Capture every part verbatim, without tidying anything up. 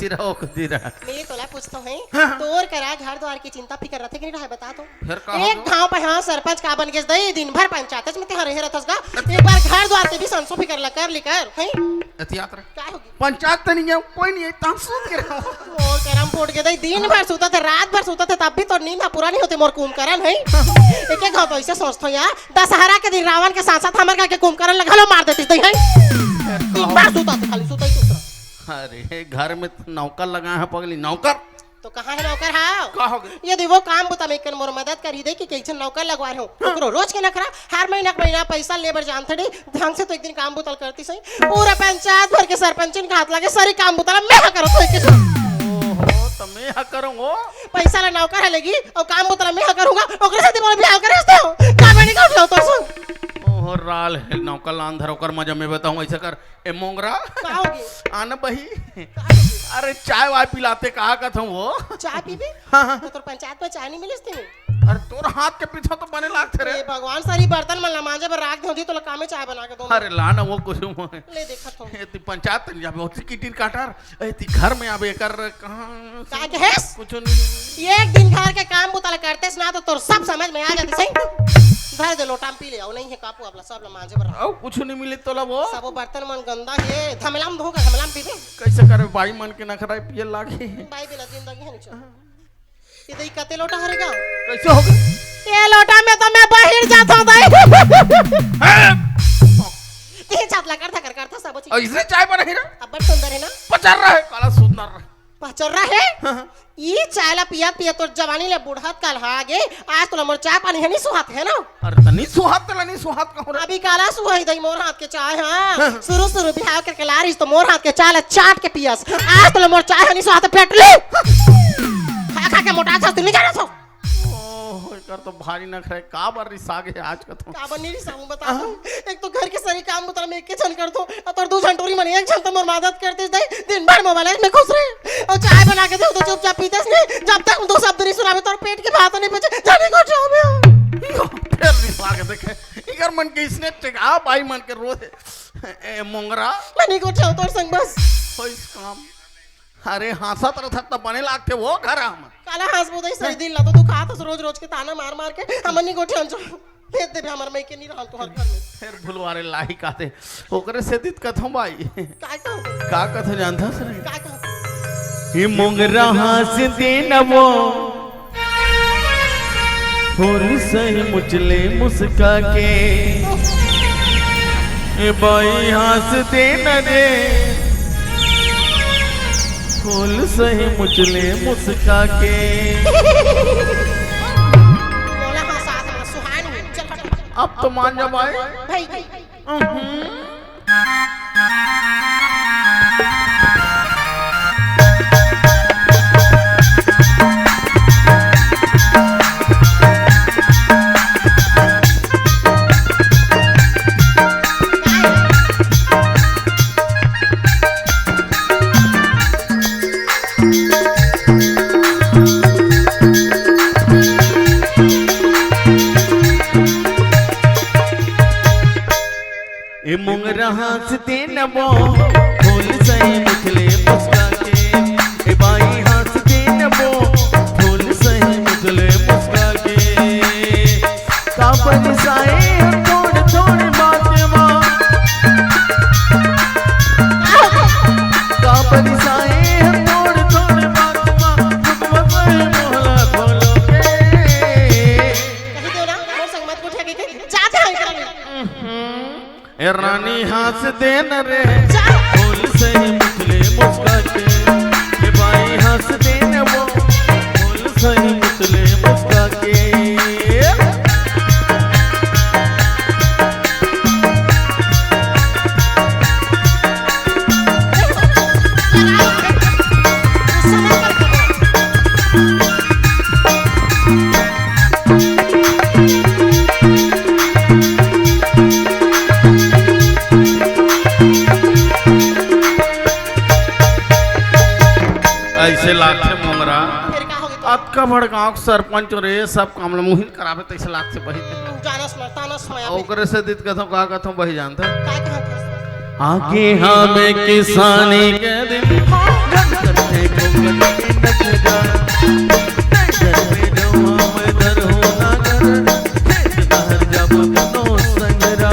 तिरा ओ कति रहा। मैं तोला पूछत हँव, हाँ। तोर करा घर द्वार के चिंता फिकर रथे कि नहीं रहे, बता तो। फिर का हो एक गया? घांव पे हाँ सरपंच का बन गेस दई, दिन भर पंचायत में तेहा रहे रहथस गा। एक बार घर द्वार के भी संसो फिकर ला कर ली कर, हैं? एहतियात रहे। का होगे? पंचायत तो नहीं है, कोई नहीं है, तहाँ सूत के रहो। मोर करम फूट गे दई, दिन भर सूतत हे, रात भर सूतत हे, तब भी तोर नींद ह पूरा नहीं होते मोर कुंभकरन, हैं? एक एक घांव तो ऐसे सोचत हँव यार, दशहरा के दिन रावण के साथ साथ हमर घर के कुंभकरन ला घलो मार देतिस दई, हैं? दिन भर सूतत हे, खाली सूतत ही सूतत हे। अरे, घर में तो नौकर लगाए हैं पगली, नौकर। तो कहाँ हे नौकर हव? का होगे? यदि वो काम बुता में एक कन मोर मदद कर ही दे कि कइसे नौकर लगवाए हँव। ओकरो रोज के नखरा, हर महीना के महीना पैसा ले बर जानथे रे, ढंग से तो एक दिन काम बुता ल करतिस ही। पूरा पंचायत भर के सरपंचिन के हाथ लागे, सारी काम बुता ल मैं ह करत हँव एक कन। ओहो, त मैं ह करँव ओ। पैसा ला नौकर ह लेगी अउ काम बुता ल मैं ह करँव गा, ओकरे सेती मोला बिहाव करे हस तो। का बनी का उठाओ तोर संग? ओहो, राल हे नौकर लान धर, ओकर मजा मैं बताहूँ, ऐसा कर। ए मोंगरा। का होगे? आना बही। का होगे? अरे चाय वाय पिलाते, का कहत हँव ओ? चाय पीबे? हाँ, हाँ। त तोर पंचायत में चाय नहीं मिलिस तेने? अरे तोर हाथ के पीथँव तो बने लागथे रे। ए भगवान, सारी बर्तन मन ला मांजे बर राख दे होती, तोला कामे चाय बना के दो। अरे ला ना ओ कुछ। ले देखत हँव। ए, तैं पंचायत नहीं जाबे, होती किटिर काटर। ए, तैं घर में आबे, एकर कहाँ का कहेस? कुछ नहीं। एक दिन घर के काम बुता ल करतेस ना, तो तोर सब समझ में आ जातिस ही। धर दे लोटा म पी ले, अउ नहीं हे कापू, अब ला सब ला मांजे बर। अउ कुछ नहीं मिले तोला ओ? सब ओ बर्तन मन गंदा हे, धमला म धो के, धमला म पीबे। कइसे करबे, बाई मन के नखरा पिए लागे। बाई बिना जिंदगी हे नहीं चल। ये दई कते लोटा हरे गा? कइसे होगे? ये लोटा में तो मैं बहिर जात हँव दई। तीन छात ला करथा कर करथा सब चीज। अइसने चाय बनही रे? अब्बड़ सुंदर हे ना? पचर्रा हे, काला सुंदर। पचर्रा हे? हाँ, हाँ। ई चाय ला पियत पियत तोर जवानी ले बुढ़त काल हा गे, आज तोला मोर चाय पानी ह नहीं सुहात हे ना? अरे त नहीं सुहात, तोला नहीं सुहात कहूँ रे। अभी काला सुहाही दई मोर हाथ के चाय, हाँ। हाँ। शुरू शुरू बिहाव करके लारिस तो मोर हाथ के चाय ला चाट के पियस। आज तोला मोर चाय ह नहीं सुहात, पेट ले। खा खा के मोटा जास, तैं नहीं जानत हस। ओह, एकर तो भारी नखरा हे, का बर रिसा गे आज का तो। का बर नहीं रिसाहूँ, बता तो। एक तो घर के सारी काम बुता ल मैं एके झन करथँव, अउ तोर दू झन टूरी मन एक झन तो मोर मदद करतिस दई, दिन भर मोबाइल में खुश रहे। अउ चाय बना के देहूँ तो चुपचाप पीतेस नहीं, जब तक तैं शब्द नहीं सुनाबे तोर पेट के भात नहीं पचे, जाने को जाओ बे। फेर रिसा गे देखे, इकर मन के इसने टेका, बाई मन के रोथे। ए मोंगरा। मैं नहीं गोठियाहूँ तोर संग बस। होइस काम। अरे हाँसत रथस त बने लागथे ओ घर हमर। काला हाँसबो दई, सही दिन ला तो दुखात हस रोज रोज के ताना मार मार के। हमन नहीं गोठियान जो। भेज देबे हमर मइके, नहीं रहन तोहर घर में। फेर भुलवारे लाही काथे। ओकरे सेती त कथँव बाई। का कहत? का कथँव जानथस रे? का कहत? ए मोंगरा हाँस दे न वो। फूल सही मुचले मुस्का के, ए बाई हाँस दे न रे, फूल सही मुचले मुस्का के। मोला हाँसा हाँसा सुहान हुई। चल हट। अब तो मान जा बाई। भाई, भाई। ए मोंगरा हाँस दे न वो, फूल सही मुचले मुस्का के। ए बाई हाँस दे न वो, फूल सही मुचले मुस्का के। का बरसाए हम थोड़ थोड़ बात मा। का बरसाए हम थोड़ थोड़ बात मा। मुखवा से मोहला खोलो के। कही देव ना, मोर संग मत गोठिया के, के जात हे इतना। ए रानी हाँस दे न रे, जा। फूल सही मुचले मुस्का के। ए बाई हाँस दे न वो, फूल सही मुचले मुस्का के। अइसे लागथे मोंगरा। फेर का होगे तो? अतका बड़ गांव के सरपंच हो रे, सब काम ल मुहिन कराबे तइसे लागथे बही। जानस न, तानस मैं अभी। ओकरे सेती त कथंव, का कथंव बही जानत? का कहत हस? आगे हवे किसानी के दिन, हाँ। जन करथे फोकट के नखरा, घर में रहुआ मैं धरहूँ ना घर, खेत डहर जाबो दुनो संगरा।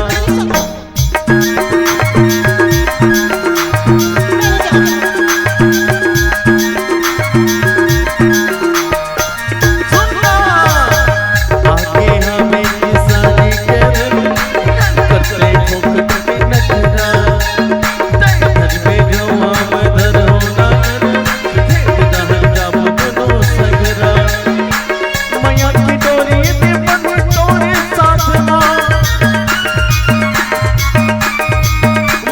सुनना, आगे हमें किसानी करन, करते फोकट के नखरा। घर में रहुआ मैं धरहूँ ना घर, खेत डहर जाबो दुनो संगरा। मया के डोरी में बंधी तोरे साथ मा।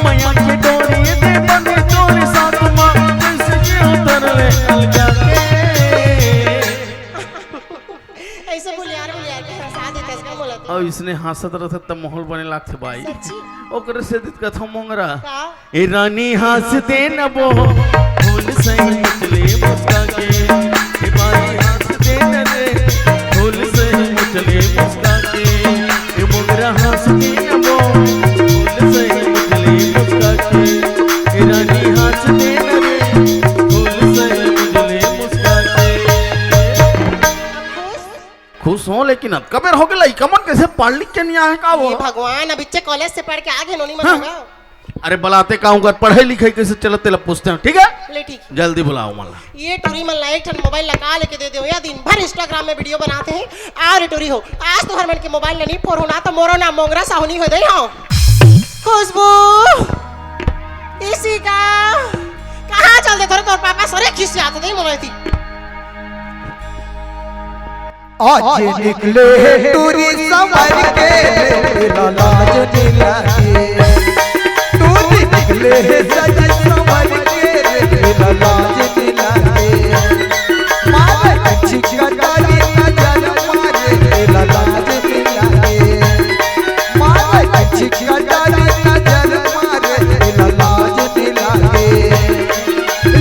मया के डोरी में बंधी तोरे साथ मा। कैसे जियो तरले अलगा के। ऐसे बुलियार बुलियार के हंसा देते, इसका बोला था। अब इसने हंसत रहत त माहौल बने लागथे बाई। सच्ची? ओकरे से दित कथा मोंगरा। का? ए रानी हंस दे न वो, फूल सही मुचले मुस्का के। ए बाई हंस दे न रे, फूल सही मुचले मुस्का के। ए मोंगरा हंस दे न वो, फूल सही मुचले मुस्का के। ए रानी हंस दे न रे, फूल सही मुचले मुस्का के। खुश हो, लेकिन अब कबेर हो गेला, ई कमन कैसे पढ़ लिख के नहीं आए का वो? ये भगवान, अब इच्चे कॉलेज से पढ़ के आ गे नोनी मन हाँ। होगा। अरे बलाते का उनकर पढ़ाई लिखाई कैसे चलत तेला पूछते हैं, ठीक है? ले ठीक। जल्दी बुलाओ मन ला। ये टूरी मन ला एक ठन मोबाइल लगा लेके दे दो, या दिन भर Instagram में वीडियो बनाते हैं। आओ रे टूरी हो, आज तो हर मन के मोबाइल ला नहीं फोड़ो ना, तो मोरो ना मोंगरा साहू नहीं हो दे हो। खुशबू, इसी का कहाँ चल दे तोरे, तोर पापा सरे खिसियात दे मोरो थी। आज निकले हे टूरी संवर के रे, तेला लाज नहीं लागे। टूरी निकले हे सज संवर के रे, तेला लाज नहीं लागे। मारे अच्छी कटारी नजर मारे, तेला लाज नहीं लागे। मारे अच्छी कटारी नजर मारे, तेला लाज नहीं लागे।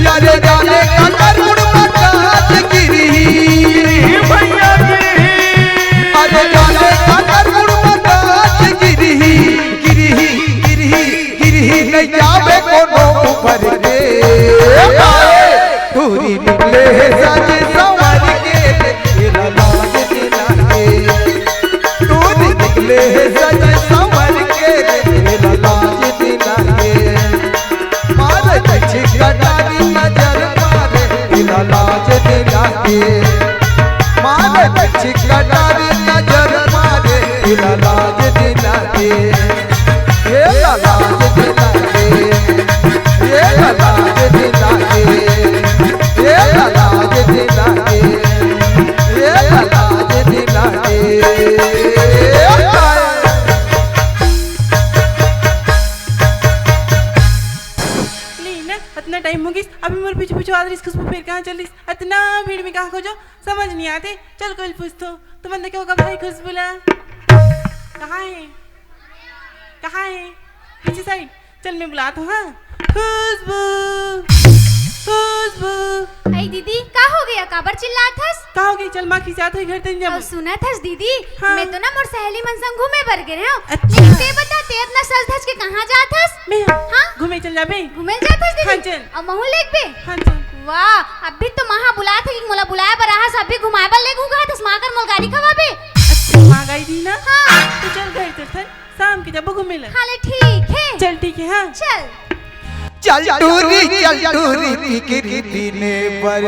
यारे जाने काकर मुड़ मकान गिरी। गिरी भैया गिरी। अरे जाने काकर मुड़ मकान गिरी। गिरी, गिरी, गिरी, नहीं जावे कोनो ऊपर के। टूरी निकले हे सज संवर के, तेला लाज नहीं लागे। टूरी निकले हे सज संवर के, तेला लाज नहीं लागे। मारे अच्छी कटारी नजर मारे, तेला लाज नहीं लागे। मारे अच्छी कटारी नजर मारे, तेला लाज नहीं लागे। ए लाज नहीं लागे। ए लाज नहीं लागे। ए लाज नहीं लागे। ए लाज नहीं लागे। ले ना, अतना टाइम हो गिस, अभी मोर पीछू पीछू आत रहिस खुशबू, फेर कहाँ चलिस? अतना भीड़ में कहाँ खोजो, समझ नहीं आते। चल कोई पूछ तो, तुमन देखे होगा भाई खुशबू ला? कहाँ है? कहाँ है? पीछे साइड। चल मैं बुलात हूँ, हाँ। खुशबू, खुशबू। अई दीदी, का हो गया? काबर चिल्लात हस? का हो गई? चल माँ खिंचात है घर तन जब। अउ सुनत हस दीदी, हाँ। मैं तो ना मोर सहेली मन संग घूमे बर गे रहेंव। अच्छा। लेकिन ते बता, ते अतना सज धज के कहाँ जात हस? मैं हाँ? घूमे चल जाबे। घूमे ल जात हस दीदी? हाँ, चल। अउ महू लेगबे? हाँ, चल। वाह, अभी तो माँ बुलात हे कि मोला बुलाए बर आहस, अभी घुमाए बर लेगहूँ कहत हस, माँ कर मोला गारी खवाबे। अच्छा, माँ गारी दी ना? हाँ। तो चल घर चल, चल। शाम के जब घूमे ला। हाँ ले, ठीक है। चल, ठीक है, हाँ। चल। चल टूरी, चल टूरी, टिकरी पीने पर।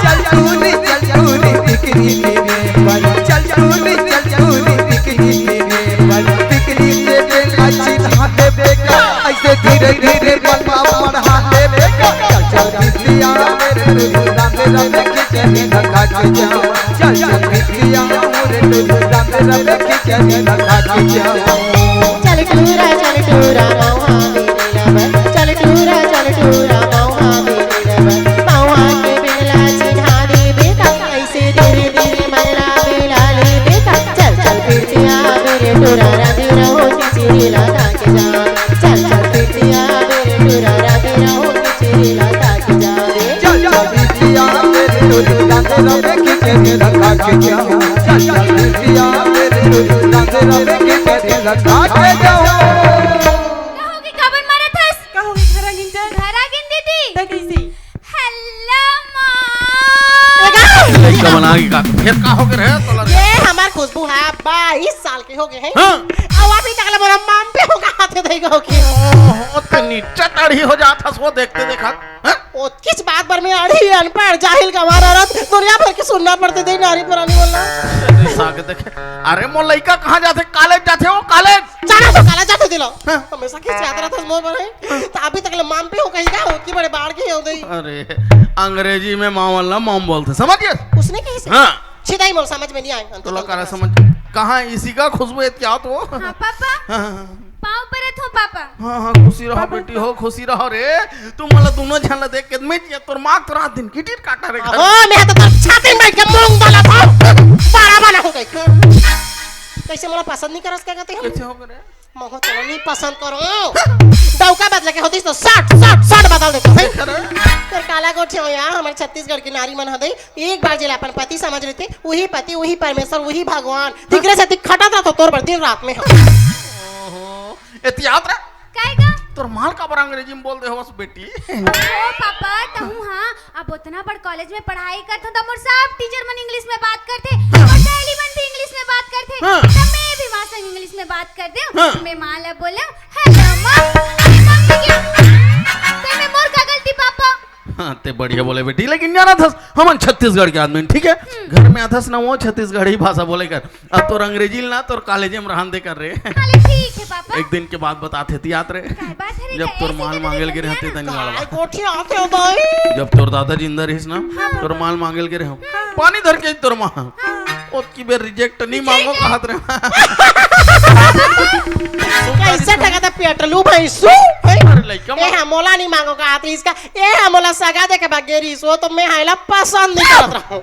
चल टूरी, चल टूरी, टिकरी पीने पर। चल टूरी, चल टूरी, टिकरी पीने पर। टिकरी से बेला चिन्हा दे बेका, ऐसे धीरे धीरे बलवा बढ़ा दे बेका। चल चल बिटिया, मेरे टूरी राम राम के चली लगा के जाओ। चल चल बिटिया, मोरे टूरा, मेरा बेटी के लगा के जाओ। चल टूरा, चल टूरा, मौहा मेरे लबर। चल टूरा, चल टूरा, मौहा मेरे लबर। मौहा के बेला चिन्हा दे बेटा, ऐसे धीरे धीरे मल्ला बेला ले बेटा। चल चल बिटिया, मेरे टूरा, राधे रहो, चिचिरी लगा के जाओ। चल चल बिटिया, मेरे टूरा, राधे रहो, चिचिरी लगा के जाओ रे। चल चल बिटिया, मेरे टूरा, राधे रहो, खींचे के लगा के जाओ। चल चल बिटिया, मेरे टूरा, राधे रहो, खींचे के लगा के जाओ। का होगे, काबर मारत हस? का होगे, घर आ गिन चल। घर आ गिन दीदी। त कैसे? आगे का, फेर का हो गे रहे तोला? ये हमर खुशबू है, बाईस साल के हो गे हैं। हाँ। अउ अभी तक ले मोला माम पे होगा हाथे दई गो के। ओहो, ते नीचा तड़ी हो जात हस वो देखते देखत। हाँ? ओ किस बात पर मैं अड़ी अनपढ़ जाहिल गंवार औरत दुनिया भर के सुनना पड़ते दे नारी पुरानी बोलना। साग देखे। अरे मोर लइका कहाँ जाथे? कॉलेज जाथे वो, कॉलेज। जाना तो कॉलेज जाथे दिलो। हाँ। हमेशा किस याद रहता मोर पर है। तो अभी तक ले माम पे हो कहीं का होती बड़े बाढ़ के हो गई। अरे अंग्रेजी में मावल ला माम बोलथे, समझ गए? उसने कही से? हाँ। छिदाई मोर समझ में नहीं आए। तो लोग काला समझ कहाँ इसी का खुशबू है क्या तो? हाँ पापा। हाँ, हाँ, हाँ। पाँव परत हो पापा। हाँ, हाँ, खुशी रहो पापा, बेटी हो, खुशी रहो रे। तू मला दोनों झन ला देख के मैं जिया तोर माँ तो रात दिन किटिर काटा रे घर। हो, मैं तो तोर छाती में बैठ के मूंग डाला था। बड़ा बना हो गई। कैसे मोला पसंद नहीं करस क्या कहते हैं? कैसे हो गए रे? महू चलो नहीं पसंद करो। डौका बदले के होती तो सट, सट, सट बदल देते हैं। अरे। तोर काला गोठिया हो यार, हमारे छत्तीसगढ़ की नारी मन हो गई। एक बार जेला अपन पति समझ लेते, वही पति, वही परमेश्वर, वही भगवान। दिखरे से दिख खटत रहतो तोर बर दिन रात में हम। ओहो, एतियात रे। काय का? तोर माल काबर अंग्रेजी में बोल दे होस बेटी? ओ पापा, तहूँ हाँ, अब उतना बड़ कॉलेज में पढ़ाई करत हूँ, त मोर सब टीचर मन इंग्लिश में बात करथे, मोर सहेली मन भी इंग्लिश में बात करथे, हाँ। त मैं भी वहाँ संग इंग्लिश में बात कर देव। हाँ। मैं माँ ला बोलेव, "हेलो माँ, मम्मी के।" ते में मोर का गलती पापा? हाँ, ते बढ़िया बोले बेटी, लेकिन जानत हस, हमन छत्तीसगढ़ के आदमी, ठीक है? हम्म। घर में आथस ना, वो छत्तीसगढ़ी भाषा बोले कर। अब तोर अंग्रेजी ना, तोर कॉलेजे में रहन दे कर रे। चले, ठीक है पापा। एक दिन के बात बताथे, एतियात रे। काय बात है रे, जब का तोर ऐसे माल कैसे मांगे लगे करती रहते है? तनी वाला। काय गोठिया आथे हो भाई? जब तोर दादा जिंदा रहिस ना, हाँ। तोर माल मांगे लगे रहे। हाँ। पानी धर के तोर माँ। हाँ। ओतकी बेर रिजेक्ट नहीं मांगो कहत रहे। कैसे टका था पेट्रोल भैंसू? अरे लइका ए माँ। हाँ, मोला नहीं मांगो कहत रहिस का। ए हाँ, मोला सगा देखे बा गे रहिस, वो तो मैं हायला पसंद नहीं करत रहूं।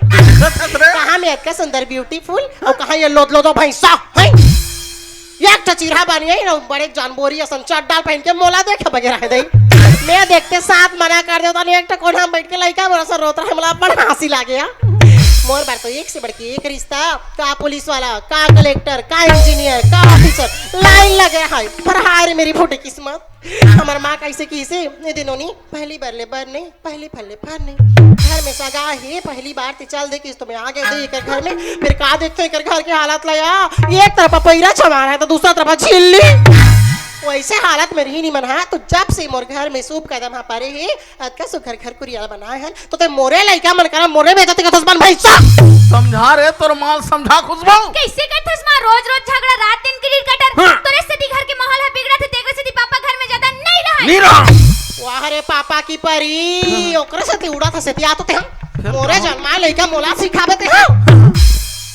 कहाँ मैं अतका सुंदर ब्यूटीफुल और कहाँ ये लोद लोदो भैंसा है? एक ठो चिरहा बनी है ना, बड़े जानबोरी असन चड्डा पहन के मोला देखे बगैर है दई। मैं देखते साथ मना कर देता नहीं, एक ठो कोना में बैठ के लइका मोर सा रोत रहा, मोला बड़ा हंसी लागे यार। मोर बार तो एक से बढ़ के एक रिश्ता, का पुलिस वाला, का कलेक्टर, का इंजीनियर, का ऑफिसर, लाइन लगे है। पर हाय रे मेरी फूटी किस्मत, हमर माँ कैसे किसे ये दिनों नहीं, पहली बार ले बर नहीं, पहली फल ले फर नहीं। घर में सगा हे, पहली बार ते चल दे किस तुम्हें आगे दे एकर घर में, फिर का देखते एकर घर के हालत ला या, एक तरफ पैरा छमारा है तो दूसरा तरफ झिल्ली। वैसे हालत में रही नहीं मन हा, तो जब से मोर घर में शुभ कदम हा परे हे, अतका सुघर घर कुरिया बनाए हन, तो ते मोरे लइका मन करा मोरे बेइज्जती करथस बन भैंसा। समझा रे तोर माल समझा खुशबू। कैसे करथस माँ रोज रोज झगड़ा रात दिन किटिर कटर। हाँ। तोरे सेती घर के माहौल ह बिगड़त हे, तेकरे सेती पापा घर में ज्यादा नहीं रहय। नहीं रहा। वाह रे पापा की परी, ओकरे सेती उड़त हस एतियात होते हम। फिर मोरे का? जन्मा लइका मोला सिखाबे ते हम।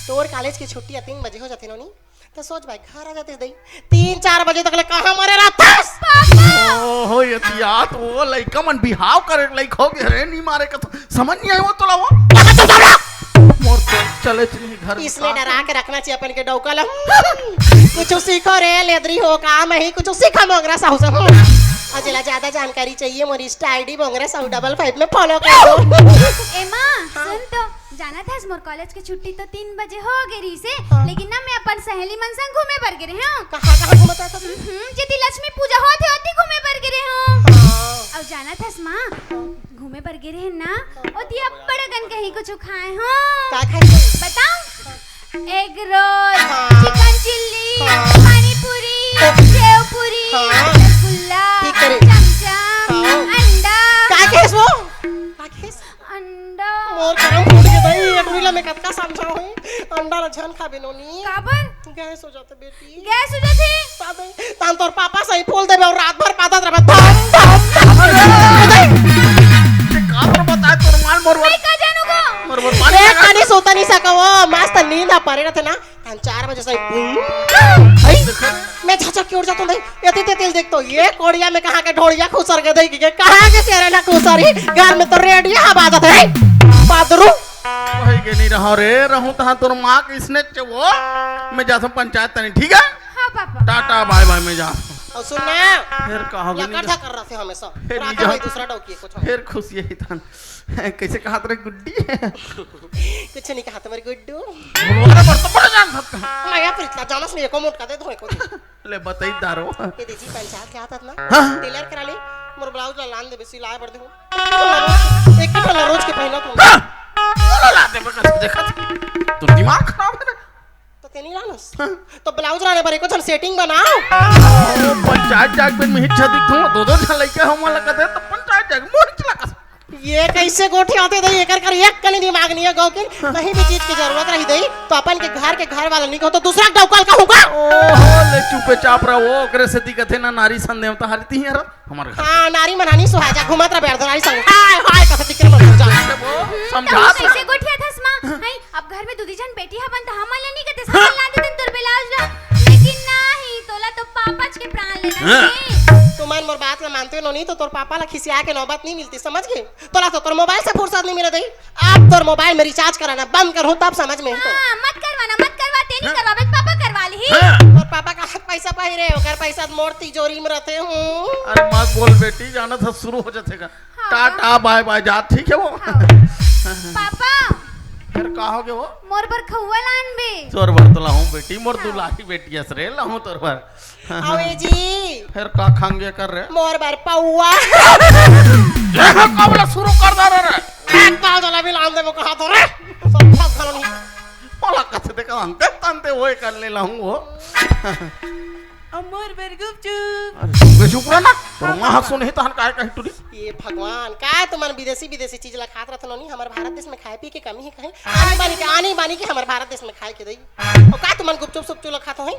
तोर कॉलेज की छुट्टी ह तीन बजे हो जाथे नोनी। त सोच भाई, घर आ जाते दई, तीन चार बजे तक ले कहाँ मरे रहथस? ओहो, एतियात वो लइका मन बिहाव करे लइक हो गे रे, नी मारे का तो समझ नहीं आए वो तोला वो। मोर तो चले चले घर में इसने का डरा के रखना चाहिए अपन के डौका ला। कुछ सीखो रे, लेदरी हो काम है, कुछ सीखो मोंगरा साहू से। और जिला ज्यादा जानकारी चाहिए, मोरी Insta ID मोंगरा साहू डबल फाइव में फॉलो कर दो। एमा, हाँ। सुन तो, जानत हस, मोर कॉलेज के छुट्टी तो तीन बजे हो गे रहिस हे, हाँ। लेकिन ना, मैं अपन सहेली मन संग घूमे बर गे रेहेंव। कहाँ, कहाँ घूमत हस? हम्म, जेती लक्ष्मी पूजा होत हे, ओती घूमे बर गे रेहेंव। हाँ। अउ जानत हस माँ, घूमे बर गे रेहेंव ना, ओती अब्बड़ अकन कहीं कुछु खाए हों। का खाए हों? बताऊँ? एग रोल, हाँ। चिकन चिल्ली, हाँ। पानी पूरी, हाँ। सेव पूरी, हाँ। रसगुल्ला, ठीक करे। चमचम, हाँ। अंडा। का कहेस वो? का कहेस? अंडा। मोर करम फूट गे भाई, ये टुरी ला मैं कतका समझाहूँ। अंडा ला झन खाबे नोनी। काबर? गैस हो जाथे बेटी। गैस हो जाथे? तान तोर पापा सही फूल देबे अउ रात भर पादत रहबे। धम, धम, धम। अरे! ये का पर बताए तोर माल मोर वर-, मैं का जानू गो? मोर वर-, ए, कनी सुत नहीं सकव, मस्त नींद आ परे रथे ना। तान चार बजे से बूम। हई, मैं झचक के उठ जाता हूँ, भाई। ये ते, ते, तेल देख तो, ये कोड़िया में कहाँ के ढोड़िया खुसर के देगी, के कहाँ के तेरे ना खुसर ही, घर में तो रेडियो हवा आदत है, बादरू। वही के नहीं रहा रे, रहूं तहाँ तोर माँ के इसने चे वो, मैं जाता हूँ पंचायत तनी, ठीक है? हाँ, पापा। टाटा, बाय बाय, मैं जा। और सुन ना, फिर कहा भी नहीं लकड़ जा। झकड़ रहा थे हमेशा। फिर रात नहीं में जा। दूसरा डौकी है, कुछ और। फिर खुशी है इतन। कैसे कहा तेरे गुड्डी? कुछ नहीं कहा तुम्हारी गुड्डू। अरे, बड़ तो बड़ा जान सकता है। मैं यहाँ पर इतना जाना सुनिए, को मोटका दे दो, को दे। ले, बताई दारो। ये दीदी, पंचायत के हाथ ना? हाँ। टेलर करा ले, मोर ब्लाउज ला लान देबे, सिलाए बर देहूँ। एक ही वाला रोज के पहला तू। हाँ। बोला ला दे, मैं कइसे देखत हँव? तोर दिमाग खराब हे रे। तो ते नइ लानस? हाँ। तो ब्लाउज लाने बर एको झन सेटिंग बनाओ। ओ, पंचायत जाके में इच्छा दिख दूँ, दो दो झन लइका हमन ला कथे, तो पंचायत जाके मोर चला कस। ये कइसे गोठियाथे दई, एकर कर एक कनी दिमाग नइ हे गौकिन। नहीं भी चीज के जरूरत रही दई, तो अपन के घर के घर वाला नइ कहो, तो दूसरा के डौका ल कहूँ का? ओहो, ले चुपे चाप रह, वो ओकरे सेती कथे ना, नारी सन देवता हरती हे रा। हमर घर। हाँ, नारी मन ह नइ सुहाय जा, घूमत रह बेड़ नारी संग। हाय, हाय, कथे दिक्कत मत हो जा। अरे वो, समझा तहूँ तो। कइसे गोठियाथस माँ? हैं, अब घर में दू दी झन बेटी हवन त हमन ले नइ कथे, हमन ला दे दिन तोर ब्लाउज ला। लेकिन नहीं, तोला तो पापच के प्राण लेना हाँ। हे। तुमन मोर बात ला मानते नोनी, तो तोर पापा ला खिसिया के नौबत नइ मिलती, समझ गे? तोला तो तोर मोबाइल से फुर्सत नइ मिले दई। अब तोर मोबाइल में रिचार्ज कराना बंद करहूँ, तब समझ में आही तो। हाँ, मत करवाना, मत करवा, ते नइ हाँ। करवाबे, पापा करवा लिही। हाँ। तोर पापा कहाँ पैसा पाही रे, ओकर पैसा मोर तिजोरी में रथे हूँ। अरे मत बोल बेटी, जानत हस शुरू हो जाथे का। हाँ। टाटा बाय बाय जा, ठीक हे वो। हाँ। पापा। फेर का होगे वो? मोर बर खउवा लानबे। तोर बर तो लाहूँ बेटी, मोर हाँ। दुलारी बेटी हस रे, लाहूँ तोर बर। अउ ए जी। फेर का खांगे कर रे? मोर बर पौवा। ये कब ले शुरू कर दे रे? एक बार जलेबी लान दे, वो कहा तो रे। सब भाग घलो नहीं। मोला कइसे देखा, अंते तंते वो कर ले लाहूँ वो। अउ मोर बर गुपचुप। अरे, चुप रे, चुप रह ना। तोर माँ ह सुनही तहन काय कही टुरी। ये भगवान, का तुमन विदेशी, विदेशी चीज ला खात रथव नोनी, हमर भारत देश में खाए पिए के कमी हे कहीं? आनी बानी के, आनी बानी के हमर भारत देश में खाए के दई। अउ का तुमन गुपचुप सुपचुप ला खात हो, हैं?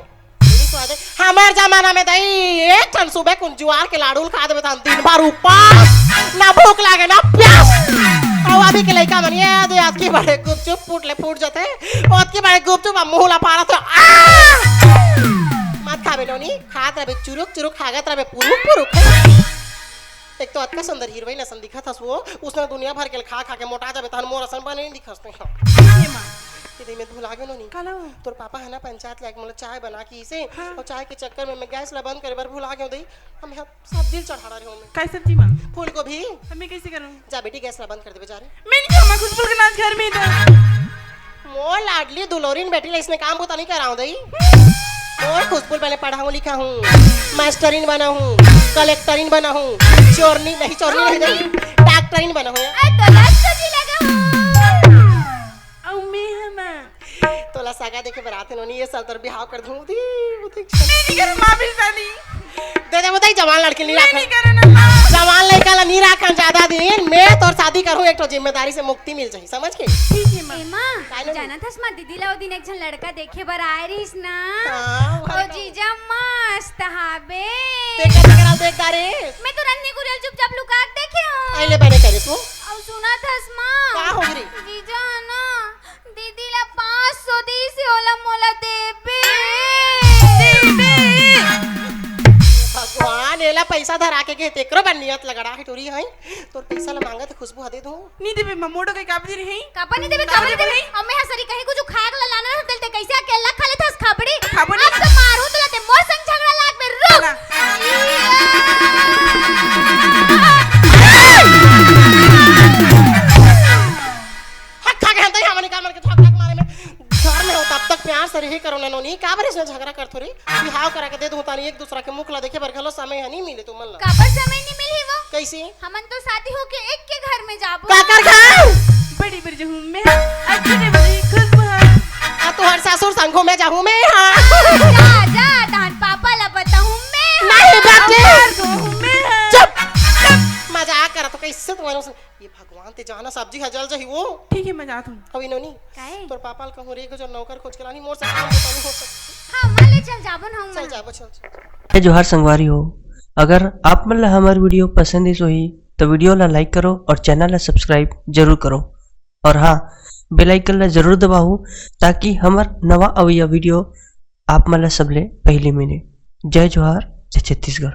हमर जमाना में दई, एक ठन सुबह कुन जुआर के लाडू ल खा देबे, त दिन भर उपास, ना भूख लागे, ना प्यास। अउ अभी के लइका मन, ये दे, अतकी बड़े गुपचुप फूट ले फूट जाथे, अतकी बड़े गुपचुप अब मुंह ला पारत हो, आ! मत खाबे नोनी, खात रहबे चुरुक चुरुक, खागत रहबे पुरुक पुरुक। एक तो अतका सुंदर हीरोइन असन दिखत हस वो, उसने दुनिया भर के खा खा के मोटा जाबे, तहन मोर असन बने नइ दिखस ते। ये माँ। ये दे, मैं भुला गेंव नोनी। काला हो? तोर पापा ह ना पंचायत लाके मोला चाय बना के इसे, हाँ। अउ चाय के चक्कर में मैं गैस ला बंद करे बर भुला गेंव दई। हम यहाँ सब्जी ल चढ़ा रहे हूँ मैं। काय सब्जी माँ? फूलगोभी। अब मैं कइसे करहूँ? जा बेटी, गैस ला बंद कर देबे, जा रे। मैं नइ खाहूँ, खुशबू के नाच घर में ही तो। मोर लाडली दुलोरिन बेटी ला इसने काम बुता नइ करावंव दई। मोर खुशबू ल पढ़ाहूँ लिखाहूँ, मास्टरिन बनाहूँ, कलेक्टरिन बनाहूँ, चोरनी नहीं, चोरनी नहीं दई, डॉक्टरिन बनाहूँ। अरे तो लस तो जी लगा हूँ। अउ मैं हमा। तोला सगा देखे बर आथे नोनी, ये साल तोर बिहाव कर दूँ। उदी, उदी। नहीं, नहीं करूँ माँ, बिल्कुल नहीं। दे दे, बताई जवान लड़की नइ राखन। नहीं करूँ ना माँ। जवान लइका ला नइ राखन जादा दिन। मैं तोर शादी करहूँ, एक ठो जिम्मेदारी से मुक्ति मिल जाही, समझ के? ठीक हे माँ। ए माँ, काय लो? जानत हस माँ, दीदी ला ओ दिन एक झन लड़का देखे बर आए रहिस ना। हाँ, ओ भाई। जीजा मस्त हाबे। ते कइसे करा देख डारे? मैं तो रन्नी गुरिया ल चुपचाप लुका के देखे हूँ। अइले बने करिस वो। अउ सुनत हस माँ। का हो गे रे? जीजा ह ना दीदी ला पाँच सौ दीस हे, ओला मोला देबे। देबे। भगवान, एला पैसा धरा के गे, तेकरो बर नियत लगड़ा हे टुरी हई। तोर पैसा ला मांगत हे, खुशबू ह दे दूँ। नइ देबे, मैं मोटो के काबदी रही। काबर नइ देबे, काबर नइ देबे? अउ मैं ह सरी कहीं कुछ खाए ला लाना रहत, ते कइसे अकेला खा लेथस खाबड़ी? खाबड़ी। अब तो मारू तोला, ते मोर संग झगड़ा लागबे, रुक। ना। हक खा के हम तो यहाँ मनी का मर के ठक ठक मारे में। घर में हो तब तक प्यार से रहे करो ना नोनी, काबर इसने झगड़ा करथो रे? बिहाव करा के दे दूँ तानी, एक दूसरा के मुख ला देखे बर घलो समय ह नइ मिले तुमन ला। काबर समय नइ मिलही वो? कइसे? हमन तो शादी होके एक के घर में जाबो। काकर घर? बड़ी बड़ी जहूँ में, अच्छे बड़ी खुशबू है। आ तोहर ससुर संग घूमे जाहूँ मैं, हाँ। जा, जा, तहन पापा ला बताहूँ मैं, हाँ। नहीं बेटी। अउ घर घूमे, हाँ। चुप। मजाक करत हो, कइसे तुम्हारे उस-, ये भगवान ते जाना सब्जी ह जल जाही वो। ठीक है, मैं जात हूँ। अउ इनोनी, काहे? तोर पापा ल कहूँ रे, एक झन नौकर खोज के लानी, मोर से काम बुता नइ हो सकत। हाँ, माँ ले चल जाबो ना, हम चल मना। जाबो, चल, चल। जय जोहार संगवारी हो, अगर आप मन ला हमर video पसंद आइस होही, तो video ला like करो और channel ला subscribe जरूर करो। और हाँ, bell icon ला जरूर दबाओ, ताकि हमर नवा अवइया video आप मन ला सबले पहली मिले। जय जोहार, जय छत्तीसगढ़।